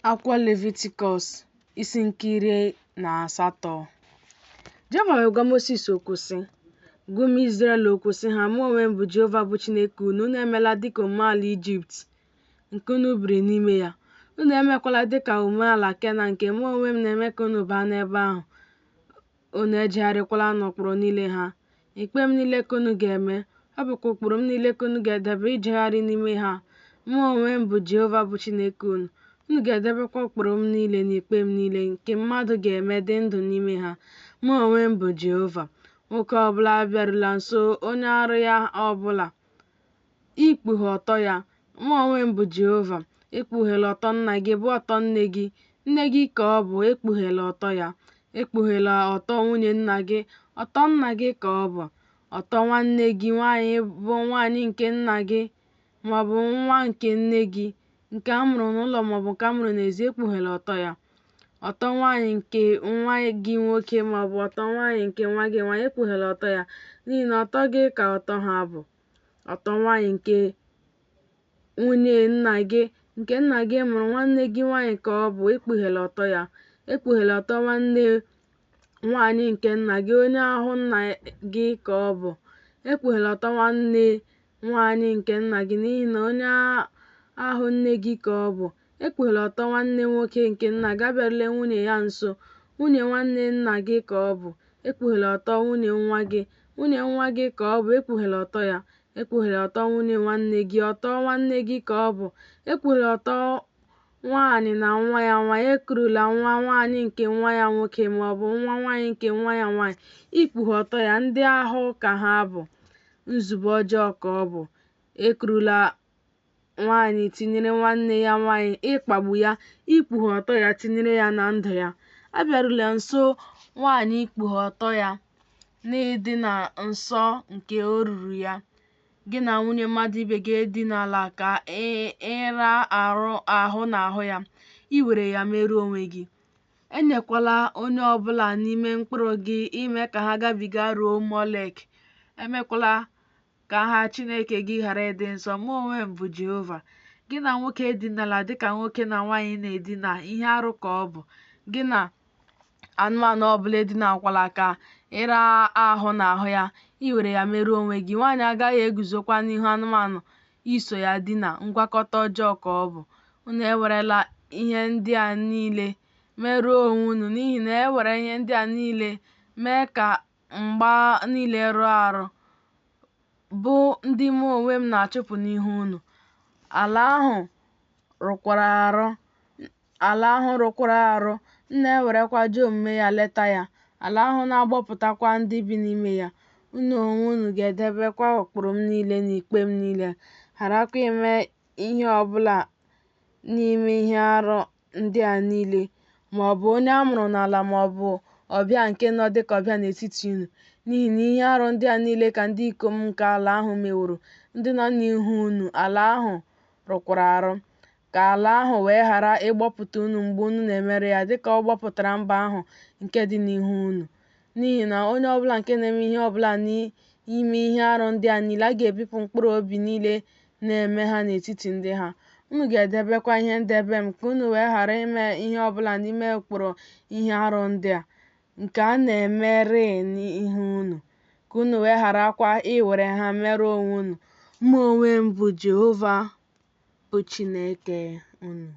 Akwụkwọ Levitikọs isi nke 18. Jehova wee gwa Mosis okwu sị, Gwa ụmụ Izrel okwu sị ha, Mụ onwe m bụ Jehova bụ Chineke unu, unu emela dịka omume ala Ijipt nke unu biri n'ime ya. Unu emekwala dịka omume ala Kenan nke mụ onwe m na-eme ka unu baa n'ebe ahụ. Unu ejegharịkwala n'ụkpụrụ niile ha. Ikpe m niile ka unu ga-eme, ọ bụkwa ụkpụrụ m niile ka unu ga-edebe ijegharị n'ime ha. Mụ onwe m bụ Jehova bụ Chineke unu. Unu ga-edebekwa ụkpụrụ m niile na ikpe m niile nke mmadụ ga-eme dị ndụ n'ime ha. Mụ onwe m bụ Jehova. Nwoke ọbụla abịarula nso onye arụ ya ọbụla ikpughe ọtọ ya. Mụ onwe m bụ Jehova. Ekpughela ọtọ nna gị bụ ọtọ nne gị. Nne gị ka ọ bụ, ekpughela ọtọ ya. Ekpughela ọtọ nwunye nna gị, ọtọ nna gị ka ọ bụ. Ọtọ nwanne gị nwaanyị bụ nwaanyị nke nna gị maọbụ nwa nke nne gị, nke a mụrụ n'ụlọ maọbụ nke a mụrụ n'ezi, ekpughela ọtọ ya. Ọtọ nwaanyị nke nwa gị nwoke maọbụ ọtọ nwaanyị nke nwa gị nwaanyị, ekpughela ọtọ ya, n'ihi na ọtọ gị ka ọtọ ha bụ. Ọtọ nwaanyị nke nwunye nna gị, nke nna gị mụrụ, nwanne gị nwaanyị ka ọ bụ, ekpughela ọtọ ya. Ekpughela ọtọ nwanne nwaanyị nke nna gị, onye ahụ nna gị ka ọ bụ. Ekpughela ọtọ nwanne nwaanyị nke nna gị, n'ihi na onye ahụ nne gị ka ọ bụ. Ekpughela ọtọ nwanne nwoke nke nna gị, abịarula nwunye ya nso, nwunye nwanne nna gị ka ọ bụ. Ekpughela ọtọ nwunye nwa gị, nwunye nwa gị ka ọ bụ, ekpughela ọtọ ya. Ekpughela ọtọ nwunye nwanne gị, ọtọ nwanne gị ka ọ bụ. Ekpughela ọtọ nwaanyị na nwa ya nwaanyị, ekurula nwa nwaanyị nke nwa ya nwoke ma ọ bụ nwa nwaanyị nke nwa ya nwaanyị ikpughe ọtọ ya, ndị ahụ ka ha bụ, nzube ọjọọ ka ọ bụ. Ekurula nwaanyị tinyere nwanne ya nwaanyị ịkpagbu ya, ikpughe ọtọ ya tinyere ya na ndụ ya. Abịarula nso nwaanyị ikpughe ọtọ ya n'ịdị na nsọ nke o ruru ya. Gị na nwunye mmadụ ibe gị edinala ka ịra ahụ n'ahụ ya, i were ya merụọ onwe gị. Enyekwala onye ọbụla n'ime mkpụrụ gị ime ka ha gabiga ruo Molek. Emekwala ka aha Chineke gị ghara ịdị nsọ. Mụ onwe m bụ Jehova. Gị na nwoke edinala dịka nwoke na nwaanyị na-edina, ihe arụ ka ọ bụ. Gị na anụmanụ ọbụla edinakwala ka ịra ahụ n'ahụ ya, i were ya merụọ onwe gị. Nwaanyị agaghị eguzokwa n'ihu anụmanụ iso ya dina, ngwakọta ọjọọ ka ọ bụ. Unu ewerela ihe ndị a niile merụọ onwe unu, n'ihi na e were ihe ndị a niile mee ka mba niile rụọ arụ, bụ ndị mụ onwe m na-achụpụ n'ihu unu. Ala ahụ rụkwara arụ, ala ahụ rụkwara arụ, m na-ewerekwa ajọ omume ya leta ya, ala ahụ na-agbọpụtakwa ndị bi n'ime ya. Unu onwe unu ga-edebekwa ụkpụrụ m niile na ikpe m niile, gharakwa ime ihe ọbụla n'ime ihe arụ ndị a niile, ma ọ bụ onye a mụrụ n'ala ma ọ bụ ọbịa nke nọ dịka ọbịa n'etiti unu. N'ihi na ihe arụ ndị a niile ka ndị ikom nke ala ahụ meworo, ndị nọ n'ihu unu, ala ahụ rụkwara arụ. Ka ala ahụ wee ghara ịgbọpụta unu mgbe unu na-emerụ ya, dịka ọ gbọpụtara mba ahụ nke dị n'ihu unu. N'ihi na onye ọbụla nke na-eme ihe ọbụla n'ime ihe arụ ndị a niile, a ga-ebipụ mkpụrụ obi niile na-eme ha n'etiti ndị ha. Unu ga-edebekwa ihe ndebe m, ka unu wee ghara ime ihe ọbụla n'ime ụkpụrụ ihe arụ ndị a, nke a na-emerị n'ihu unu, ka unu wee gharakwa iwere ha merụọ onwe unu. Mụ onwe m bụ Jehova bụ Chineke unu.